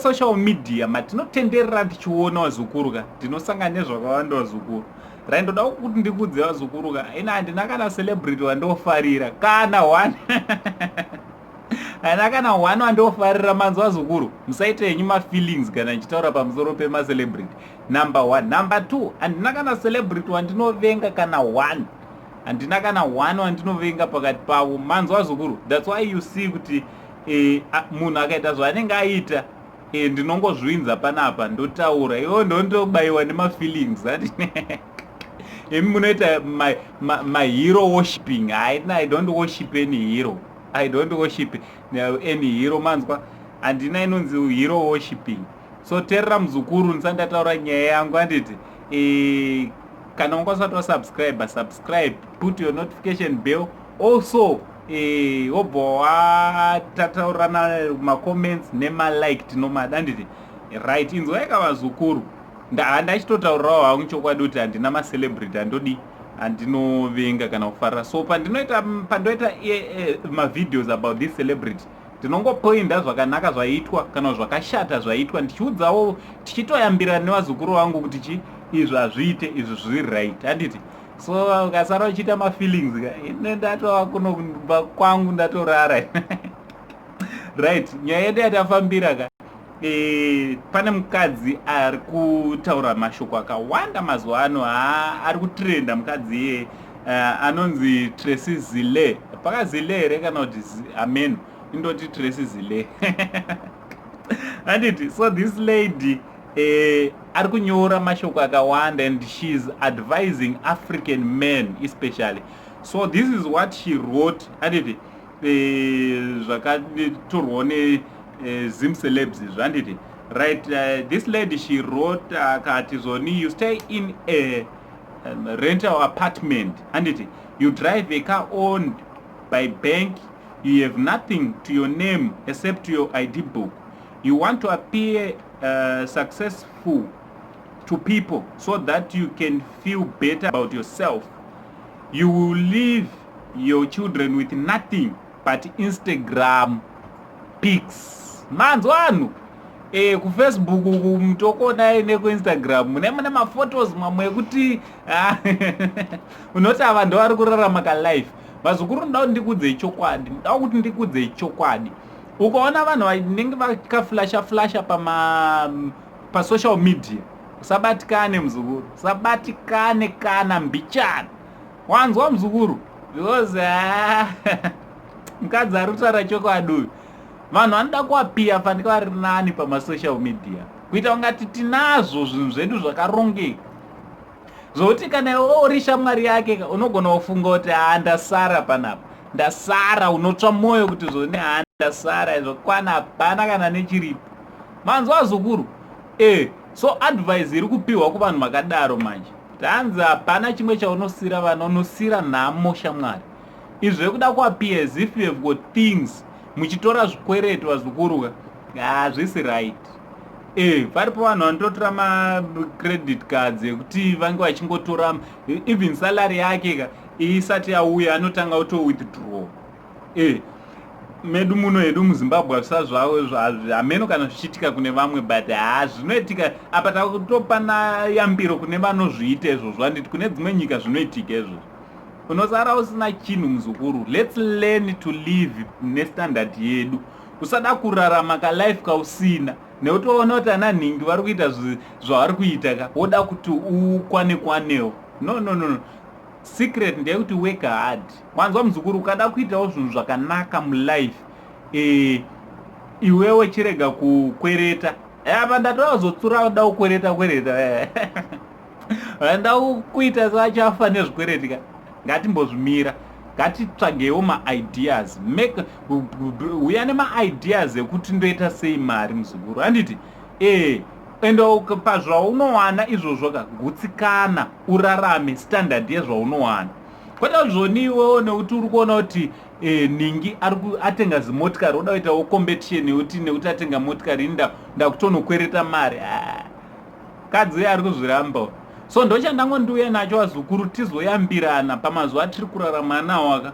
Social media matinotenderera tichiona vazukuru ka, tinosangana nezvakawanda, vazukuru. Right, ndoda kuti ndikudze, vazukuru ka, ina handina kana celebrity wandofarira, kana one. Handina kana one wandofarira, manzwa, vazukuru? Musaite henyu mafeelings kana ndichitaura pamusoro pemacelebrity. Number one. Number two, handina kana celebrity wandinovenga, kana one. Handina kana one wandinovenga pakati pavo, manzwa, vazukuru? That's why you see kuti munhu akaita zvaanenge aita, ndinongozvinza panapa, ndotaura. Iwo ndondobayiwa nemafeelings ati imi munoita mahero worshiping. I don't worship any hero. I don't worship any hero, manzwa? Handina inonzi hero worshiping. So teerera, muzukuru, ndisati ndataura nyaya yangu, handiti? Kana wanga usati wasubscribe, subscribe, put your notification bell also. Wobva watataurirana macomments nemalike, tinomada, handiti? Right, inzwaika, vazukuru. Handachitotaurirawo hangu chokwadi kuti handina macelebrity handodi, handinovenga kana kufarira. So pandinoita mavideos about this celebrity, ndinongopoinda zvakanaka zvaitwa kana zvakashata zvaitwa, ndichiudzawo, tichitoyambira nevazukuru vangu kuti chi izvi hazviite, izvi zviri right, handiti? So ukasara uchiita mafeelings, ine ndatova kuno kwangu, ndatorara. Right, nyaya yedu yatafambira ka, pane mukadzi ari kutaura mashoko akawanda mazuva ano. Ha, ari kutrenda mukadzi iyeye, anonzi Tracy Zile. Pakazile here kana kuti amen? Indoti Tracy Zile, handiti? So this lady ari kunyora mashoko akawanda and she is advising African men especially. So this is what she wrote, handiti? Zvakatorwawo neZim Celebs izvo, handiti? Right, this lady, she wrote akati zvoni, you stay in a rental apartment, handiti? You drive a car owned by bank. You have nothing to your name except your ID book. You want to appear successful to people so that you can feel better about yourself. You will leave your children with nothing but Instagram pics, manzwa anhu? KuFacebook uku mutokonai, nekuInstagram mune maphotos mamwe ekuti unoti ava ndo vari kurarama kalife. Vazukuru, ndoda kuti ndikudzei chokwadi, ndoda kuti ndikudzei chokwadi. Ukaona vanhu vanenge vakaflasha flasha pasocial media, usabatikane, muzukuru, usabatikane kana mbichana, wanzwa, muzukuru? Because mukadzi ari kutaura chokwadi uyu. Vanhu vanoda kuappear fanika vari nani pamasocial media, kuita kungati tinazvo zvinhu zvedu zvakarongeka, zvokuti kana iwe uri shamwari yake, unogona kufunga kuti, "Ha, ndasara panapa, ndasara." Unotsva mwoyo kuti zvoni, "Ha, ndasara zvokwana, hapana kana nechiripo," manzwa, vazukuru? So advice iri kupiwa kuvanhu vakadaro manje, tanzi hapana chimwe chaunosira vana, unosira nhamo, shamwari. Izvo zvekuda kuappear as if you have got things, muchitora zvikwereti, vazukuru, hazvisi right. Paripo vanhu vanototora macredit cards ekuti vange vachingotora. Even salary yake ka isati yauya, anotanga kuto withdraw. Medu muno hedu muZimbabwe hazvisa zvavo, hameno kana zvichiitika kune vamwe, but ha, zvinoitika apa. Takutopana yambiro kune vanozviita izvozvo, handiti? Kune dzimwe nyika zvinoitika izvozvo, unosara usina chinhu, muzukuru. Let's learn to live nestandard yedu. Usada kurarama kalife kausina, nekuti waona kuti ana nhingi vari kuita zvavari kuita ka, woda kuti ukwane kwanewo. No, no, no, no. Secret ndeyekuti work hard, wanzwa, muzukuru? Ukada kuitawo zvinhu zvakanaka mulife, iwewe chirega kukwereta. Apa ndatovazotsura da kukwereta kwereta, vanda kuita sevachafa nezvikwereti ka. Ngatimbozvimira, ngatitsvagewo maideas. Make uya nemaideas ekuti ndoita sei mari, muzukuru, handiti? Ende pazvaunowana izvozvo ka, gutsikana, urarame standard yezvaunowana, kwete zvoni iwewo nekuti uri kuona kuti ningi ari atenga zimotikari, woda kuitawo competition yekuti nekuti atenga motikari, ini ndakutonokwereta mari. Ah, kadzi ari kuzviramba. So ndochandangondiuya nacho, vazukuru, tizoyambirana pamazuva atiri kurarama nawo aka.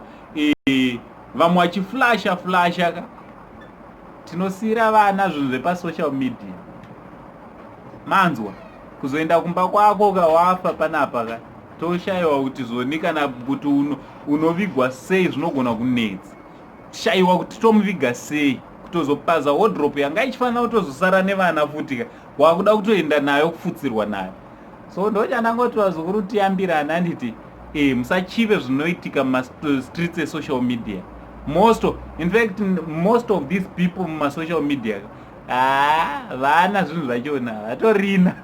Vamwe vachiflasha flasha ka. Tinosiyira vana zvinhu zvepasocial media. Manzwa, kuzoenda kumba kwako ka wafa panapa ka, toshayiwa kuti zvoni kana kuti unovigwa sei, zvinogona kunetsa. Shayiwa kuti tomuviga sei, kutozopaza wardrobe yanga ichifanira kutozosara nevana futi ka, wakuda kutoenda nayo kufutsirwa nayo. So ndochandangoti vazukuru, tiyambirana, handiti? Musachive zvinoitika mumastreets esocial media. Most of, in fact, most of these people mumasocial media, haa, vana zvinhu zvachona vatorina.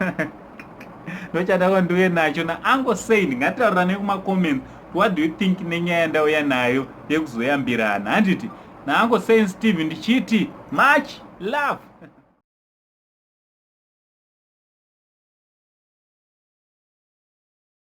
Ndochandanga ndiuye nacho naUncle Saint. Ngatitaurira nekumacomments, what do you think nenyaya yandauya nayo yekuzoyambirana, handiti? NaUncle Saint Steve ndichiti much love.